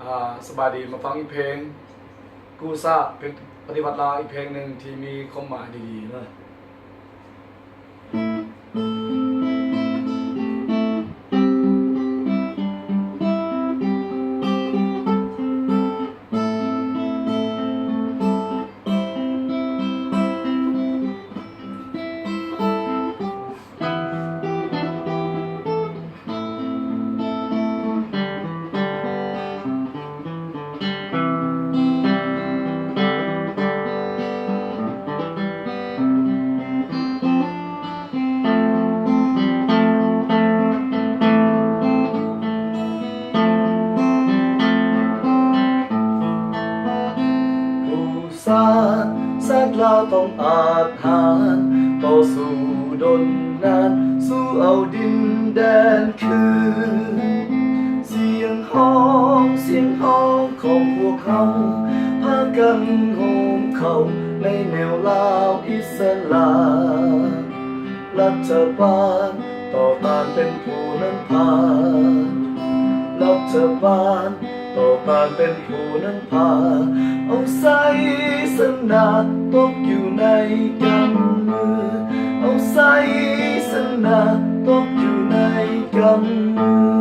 ອ່າ ສະບາຍດີ ມາຟັງອີກເພງ ກູ້ຊາດ ເພງປະຕິວັດລາວ ອີກເພງໜຶ່ງທີ່ມີຄວາມໝາຍດີໆເນາະ. ຊາດ ຊາດລາວຕ້ອງອາດຫານ ຕໍ່ສູ້ດົນນານ ສູ້ເອົາດິນແດນຄືນ. ສຽງຮ້ອງ ສຽງຮ້ອງຂອງພວກເຮົາ ພາກັນໂຮມເຂົ້າໃນແນວລາວອິດສະຫຼາດ. ລັດຖະບານຕໍ່ຕ້ານເປັນຜູ້ນຳພາ ລັດຖະບານຕໍ່ຕ້ານເປັນຜູ້ນຳພາ ເອົາໄຊຊະນະຕົກຢູ່ໃນກຳມື ເອົາໄຊຊະນະຕົກຢູ່ໃນກຳມື.